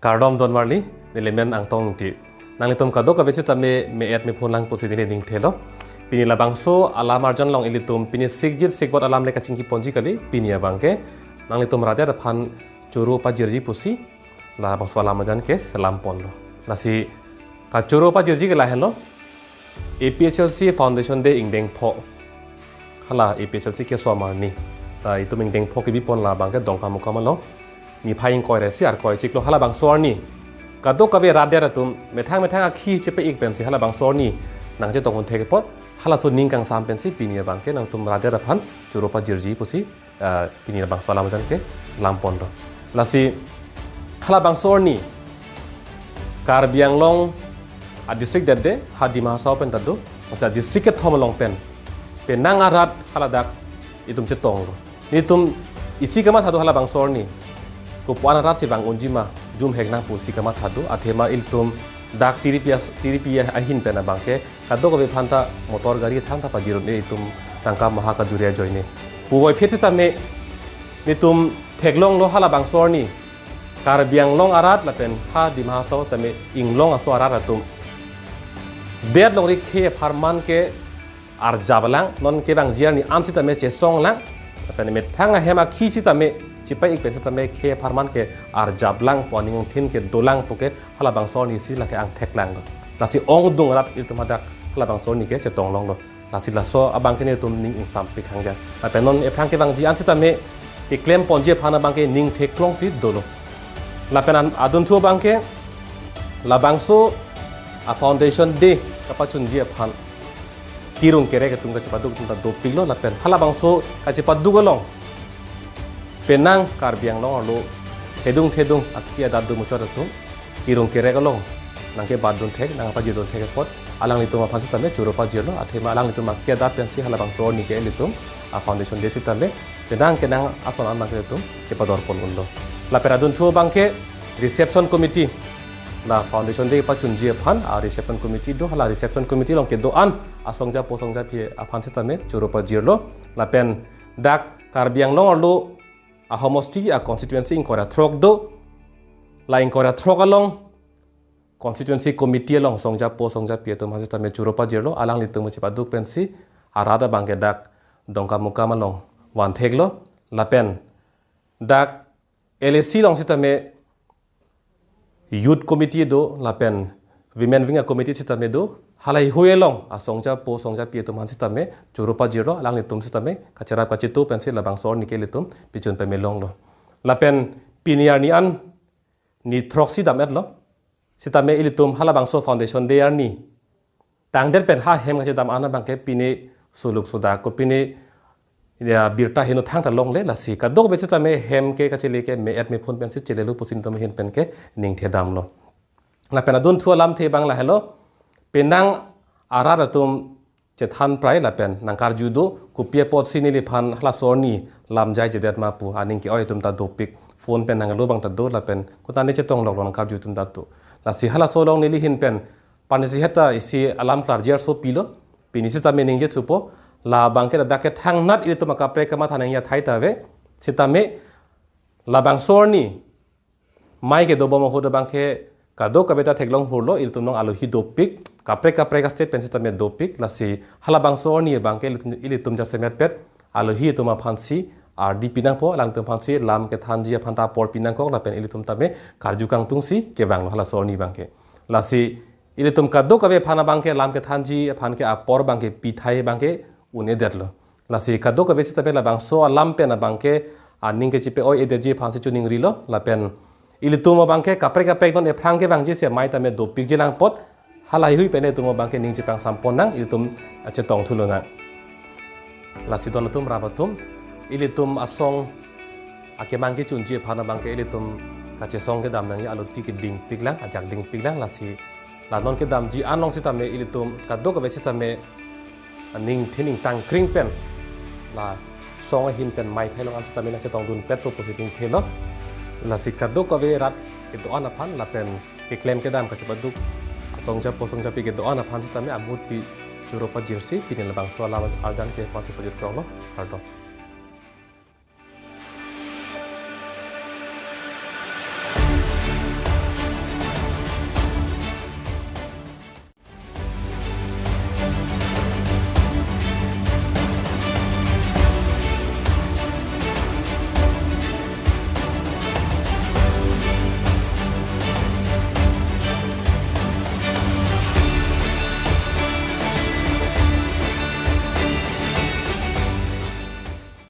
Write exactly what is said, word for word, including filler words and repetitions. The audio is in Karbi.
Kardom don marli, neli men Angtong Ingti. Nanglitum kadokave sitame me-et mephonlang pusi neli ningthelo. Pini labangso alam arjan along ilitum pini sikjit sikvot alam le kachingki ponji kali, pini abangke nanglitum radet aphan choro pajirji pusi labangso alam arjan ke selam ponlo. Lasi kachoro pajirji ke lahenlo. A P H L C Foundation Day ingdeng pho. Hala A P H L C keso arni ta itum ingdeng pho kebi pon labangke Dongkamukam along niphai ingkoi ra isi, arkoi chiklo halabangso arni. Kadokave radet atum methang methang akhi chepe-ik pensi halabangso arni nangchetong un thek apot, halaso aning kangsam pensi pini abangke nangtum radet aphan choro pajirji pusi, ah, pini labangso alam arjan ke selam ponlo. Lasi halabangso arni Karbi Anglong adistrict det de, ha Dima Hasao pen ta do, masa district kethom along pen penang arat haladak itum chetonglo. Nelitum isi kamatha do halabangso arni kopu-an arat si vang unji ma, jum hek nang pusi kamatha do, athema ilitum dak tiripi as-, tiripi ahin pen abangke kadokave aphanta motor gari thangta pajir un-e, itum tangka maha kaduri ajoine. Puvoiphit sitame nelitum theklonglo halabangso arni Karbi Anglong arat lapen ha Dima Hasao tame inglong aso arat atum det longri khei apharman ke arjaplang, non kevangji arni an sitame chesonglang, lapen methang ahem akhi sitame chepe-ik pen sitame khei apharman ke arjaplang pu aning ongthin ke dolang puke halabangso arni si lake angthek langlo. Lasi ongdung arat ilitum hadak halabangso arni ke chetonglonglo. Lasi laso abangke nelitum ning ingsampik hangja. Lapen non ephrang kevangji an sitame keklem ponji aphan abangke ning theklongsi dolo. Lapen an-, adunthu abangke labangso a Foundation Day kapachunji aphan kirung kerek atum kachepaduk atum ta dopiklo, lapen halabangso kachepaduk along penang Karbi Anglong arlo thedung thedung akhi adat do muchot atum kirung kerek along nangkebat dun thek, nangpajir dun thek apot alanglitum aphan sitame choro pajirlo, athema alanglitum akhi adat pensi halabangso arni ke ilitum a Foundation Day sitame penang kenang ason an abangke ilitum kepador pon unlo. Lapen adunthu abangke reception committee, la Foundation Day pachunji aphan a reception committee do, hala reception committee along kedo-an asongja po songjapi aphan sitame choro pajirlo. Lapen dak Karbi Anglong arlo ahomosti a constituency ingkoi ra throk do, la ingkoi ra throk along constituency committee along songja po songjapi atum aphan sitame choro pajirlo, alanglitum chepaduk pensi arat abangke dak Dongkamukam along van theklo. Lapen dak L A C along sitame youth committee do, lapen women wing a committee sitame do, halaheihui along asongja po songjapi atum aphan sitame choro pajirlo, alanglitum sitame kacherap kachitu pensi labangso arni ke ilitum pichun pame longlo. Lapen pini arni an ni throksi dam-etlo. Sitame ilitum halabangso Foundation Day arni tangdet pen ha hem kachedam an abangke pine suluk sudak ko pine ya birta heno thangta longle, lasi kadokave sitame hem ke kachele ke me-et mephon pensi chelelo pusi nelitum ahin pen ke ningthedamlo. Lapen adunthu alamthe abang lahelo, penang arat atum chethan prai lapen nangkarju do, kopi apotsi neliphan halaso arni lam jaijedet ma pu aning ke-oi atum ta dopik, phone pen nanglo abang ta do, lapen kutane chetongloklo nangkarju atum ta do. Lasi halaso along neli ahin pen panisi heta isi alam klarji arso pilo, pini sitame ningje thupo, labangke ladak kethangnat ilitum akaprek kamatha nangji athai ta ave, sitame labangso arni mei kedobom ahut abangke kadokave ta theklong hurlo, ilitum along alohi dopik, kaprek kaprek a state pen sitame dopik, lasi halabangso arni abangke ilitum, ilitum jasemet pet alohi atum aphansi ardi pinangpo, alangtum aphansi lam kethanji aphan ta apor pinangkok, lapen ilitum tame karju kangtungsi kevanglo halaso arni abangke. Lasi ilitum kadokave aphan abangke lam kethanji aphan ke apor abangke pithai abangke un-edetlo. Lasi kadokave sitame labangso alam pen abangke aning kechepe-oi-edetji aphansi choningrilo, lapen ilitum abangke kaprek kaprek non ephrang kevangji si mei tame dopikji lang apot, halaheihui pen ilitum abangke ning chepangsam ponnang, ilitum chetong thulonang. Lasi don atum rap atum, ilitum asong akemang kechunji aphan abangke ilitum kachesong kedam nangji alote kedingpik lang, ajak dingpik lang, lasi la non kedamji an along sitame ilitum kadokave sitame aning thin ingtang kring pen la song ahin pen mei thailong an sitame nangchetong dunpetpo pusi ningthelo. Lasi kadokave rat kedo-an aphan lapen keklem kedam kachepaduk asongja po songjapi kedo-an aphan sitame amutpi choro pajirsi pini labangso alam arjan ke aphansi pajirkronglo, kardom.